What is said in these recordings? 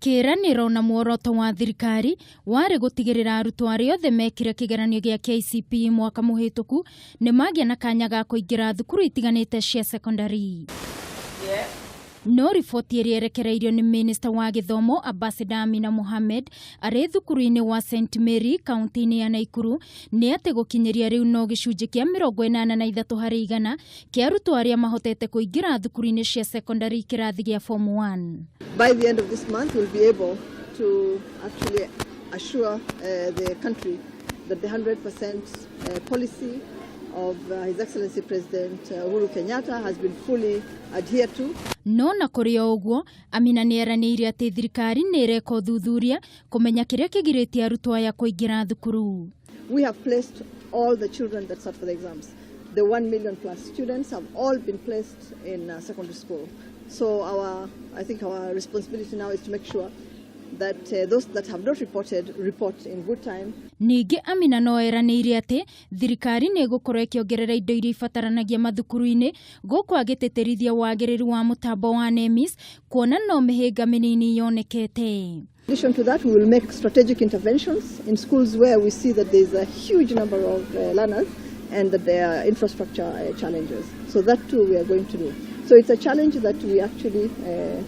Kĩĩranĩro na muoroto wa thirikari warĩ gũtigĩrĩra arutwo arĩa othe mekire kĩgeranio gĩa KCPE mwaka mũhĩtũku nĩ magĩa na kanya ga kũingĩra thukuru itiganĩte cia secondary. No riboti ĩrĩa ĩrekereirio nĩ minista wa gĩthomo Ambassador Amina Mohamed arĩ thukuru-inĩ wa St Mary kaunti-inĩ ya Naikuru nĩ atĩ gũkinyĩria rĩu no gĩcunjĩ kĩa 83% kĩa arutwo arĩa mahotete kũingĩra thukuru-inĩ cia secondary kĩrathi gĩa form 1. By the end of this month, we'll be able to actually assure the country that the 100% policy of His Excellency President Uhuru Kenyatta has been fully adhered to. No na kũrĩ o ũguo, Amina nĩ eranĩire atĩ thirikari nĩ ĩreka ũthuthuria kũmenya kĩrĩa kĩgirĩtie arutwo aya kũingĩra thukuru. We have placed all the children that sat for the exams. The 1 million plus students have all been placed in secondary school. So I think our responsibility now is to make sure that those that have not reported report in good time. Ningĩ Amina no eranĩire atĩ thirikari nĩ ĩgũkorwo ĩkĩongerera indo iria ibataranagia mathukuru-inĩ, gũkũ agĩtĩtĩrithia wagĩrĩru wa mũtambo wa NEMIS, kuona no mĩhĩnga mĩnini yonekete. In addition to that, we will make strategic interventions in schools where we see that there is a huge number of learners and that there are infrastructure challenges. So that too we are going to do. So it's a challenge that we actually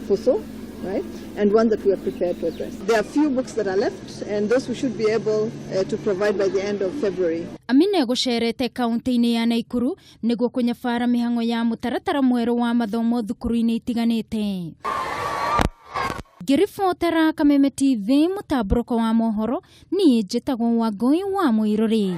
foresaw, right? And one that we are prepared to address. There are few books that are left, and those we should be able to provide by the end of February. Amina egũcerete kaunti-inĩ ya Naikuru nĩguo kũnyabara mĩhang'o ya mũtaratara mwerũ wa mathomo thukuru-inĩ itiganĩte. Ngĩribotera Kameme TV mũtambũrũko wa mohoro, niĩ njĩtagwo Wangũi wa Mũirũrĩ.